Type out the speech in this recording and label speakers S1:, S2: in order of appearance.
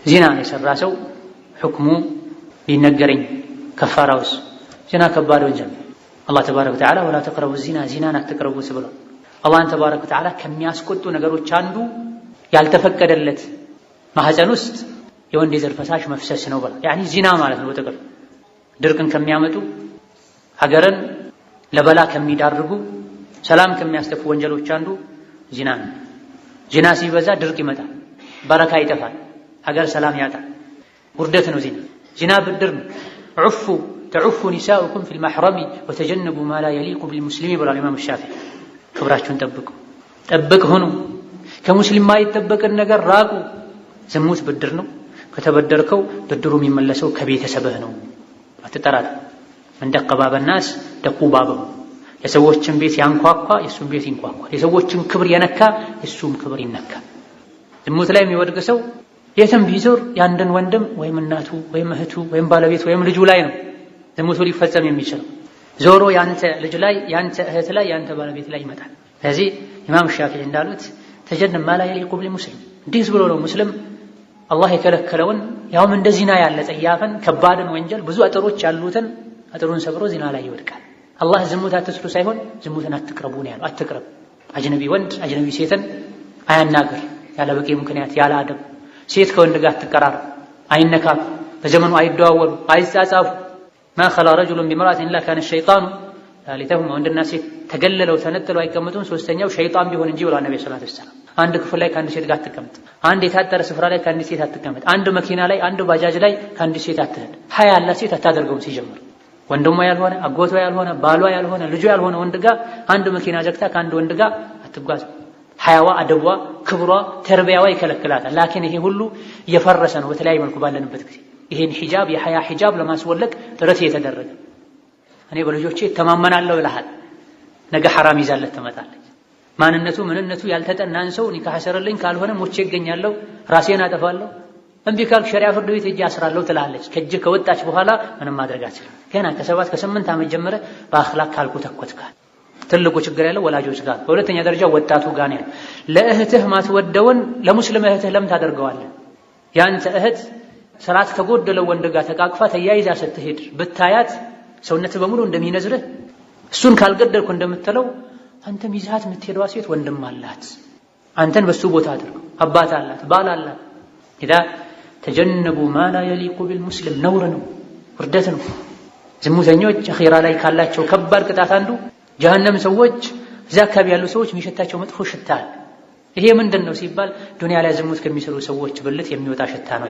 S1: ዚናን የሰራ ሰው ሕክሙ ቢነገረኝ ከፋራውስ? ዚና ከባድ ወንጀል። አላህ تبارك وتعالى ولا تقربوا الزنا ዚናን አትቅረቡት ብሏል። አላህን تبارك وتعالى ከሚያስቆጡ ነገሮች አንዱ ያልተፈቀደለት ማህፀን ውስጥ የወንድ የዘር ፈሳሽ መፍሰስ ነው ብሏል። يعني ዚና ማለት ነው። በጥቅል ድርቅን ከሚያመጡ፣ ሀገርን ለበላ ከሚዳርጉ፣ ሰላም ከሚያስጠፉ ወንጀሎች አንዱ ዚና ነው። ዚና ሲበዛ ድርቅ ይመጣል፣ በረካ ይጠፋል፣ ሀገር ሰላም ያጣል። ውርደት ነው ዚና። ዚና ብድር ነው። عفوا تعف نساؤكم في المحرم وتجنبوا ما لا يليق بالمسلم ብሏል ኢማም ሻፊዒ። ክብራችሁን ጠብቁ፣ ጠብቅ ሁኑ፣ ከሙስሊም ማይጠበቅን ነገር ራቁ። ዝሙት ብድር ነው። ከተበደርከው ብድሩ የሚመለሰው ከቤተሰብህ ነው። አትጠራጠር። من دق باب الناس دقوا بابه። የሰዎችን ቤት ያንኳኳ የእሱም ቤት ይንኳኳል። የሰዎችን ክብር የነካ የእሱም ክብር ይነካል። ዝሙት ላይ የሚወድቅ ሰው የትም ቢዞር የአንድን ወንድም ወይም እናቱ ወይም እህቱ ወይም ባለቤት ወይም ልጁ ላይ ነው ዝሙቱ ሊፈጸም የሚችለው። ዞሮ ያንተ ልጅ ላይ፣ ያንተ እህት ላይ፣ ያንተ ባለቤት ላይ ይመጣል። ስለዚህ ኢማም ሻፊዒ እንዳሉት تجنب ما لا يليق بالمسلم። እንዲህ ብሎ ነው ሙስሊም አላህ የከለከለውን ያውም እንደ ዚና ያለ ጸያፍን ከባድን ወንጀል ብዙ አጥሮች ያሉትን አጥሩን ሰብሮ ዚና ላይ ይወድቃል። አላህ ዝሙት አትስሩ ሳይሆን ዝሙትን አትቅረቡ ነው ያለው። አትቅረብ። አጅነቢ ወንድ አጅነቢ ሴትን አያናግር ያለ በቂ ምክንያት፣ ያለ አደብ። ሴት ከወንድ ጋር አትቀራረብ፣ አይነካኩ፣ በዘመኑ አይደዋወሉ፣ አይጻጻፉ። ما خلا رجل بامرأة إلا كان الشيطان ثالثهما። ወንድና ሴት ተገልለው ተነጥለው አይቀመጡም፣ ሶስተኛው ሸይጣን ቢሆን እንጂ ብሏል ነብዩ صلى الله عليه وسلم። አንድ ክፍል ላይ ከአንድ ሴት ጋር አትቀመጥ። አንድ የታጠረ ስፍራ ላይ ከአንድ ሴት አትቀመጥ። አንድ መኪና ላይ፣ አንድ ባጃጅ ላይ ከአንድ ሴት አትሄድ። ሀያ ያላት ሴት አታደርገውም። ሲጀምር ወንድሟ ያልሆነ፣ አጎቷ ያልሆነ፣ ባሏ ያልሆነ፣ ልጇ ያልሆነ ወንድ ጋር አንድ መኪና ዘግታ ከአንድ ወንድ ጋር አትጓዝ። ሀያዋ፣ አደቧ፣ ክብሯ፣ ተርቢያዋ ይከለክላታል። لكن ይሄ ሁሉ እየፈረሰ ነው በተለያየ መልኩ ባለንበት ጊዜ። ይሄን ሂጃብ የሀያ ሂጃብ ለማስወለቅ ጥረት እየተደረገ፣ እኔ በልጆቼ እተማመናለሁ ይልሃል። ነገ ሐራም ይዛለት ትመጣለች። ማንነቱ ምንነቱ ያልተጠናን ሰው ኒካህ አሰርልኝ ካልሆነ ሞቼ እገኛለሁ፣ ራሴን አጠፋለሁ፣ እምቢ ካልክ ሸሪዓ ፍርድ ቤት ሄጄ አስራለሁ ትላለች። ከእጅህ ከወጣች በኋላ ምንም ማድረግ አትችልም። ገና ከ7 ከ8 ዓመት ጀምረ በአኽላቅ ካልኮተኮትካት። ትልቁ ችግር ያለው ወላጆች ጋር፣ በሁለተኛ ደረጃ ወጣቱ ጋር ነው ያለው። ለእህትህ ማትወደውን ለሙስሊም እህትህ ለምን ታደርገዋለህ? ያንተ እህት ስርዓት ከጎደለው ወንድ ጋር ተቃቅፋ ተያይዛ ስትሄድ ብታያት ሰውነትህ በሙሉ እንደሚነዝርህ፣ እሱን ካልገደልኩ እንደምትለው፣ አንተም ይዛት የምትሄደዋ ሴት ወንድም አላት። አንተን በሱ ቦታ አድርገው። አባት አላት፣ ባል አላት። إذا تجنبوا ما لا يليق بالمسلم። ነውር ነው፣ ውርደት ነው። ዝሙተኞች አኺራ ላይ ካላቸው ከባድ ቅጣት አንዱ ጀሀነም ሰዎች እዚያ አካባቢ ያሉ ሰዎች የሚሸታቸው መጥፎ ሽታ አለ። ይሄ ምንድን ነው ሲባል ዱንያ ላይ ዝሙት ከሚሰሩ ሰዎች ብልት የሚወጣ ሽታ ነው።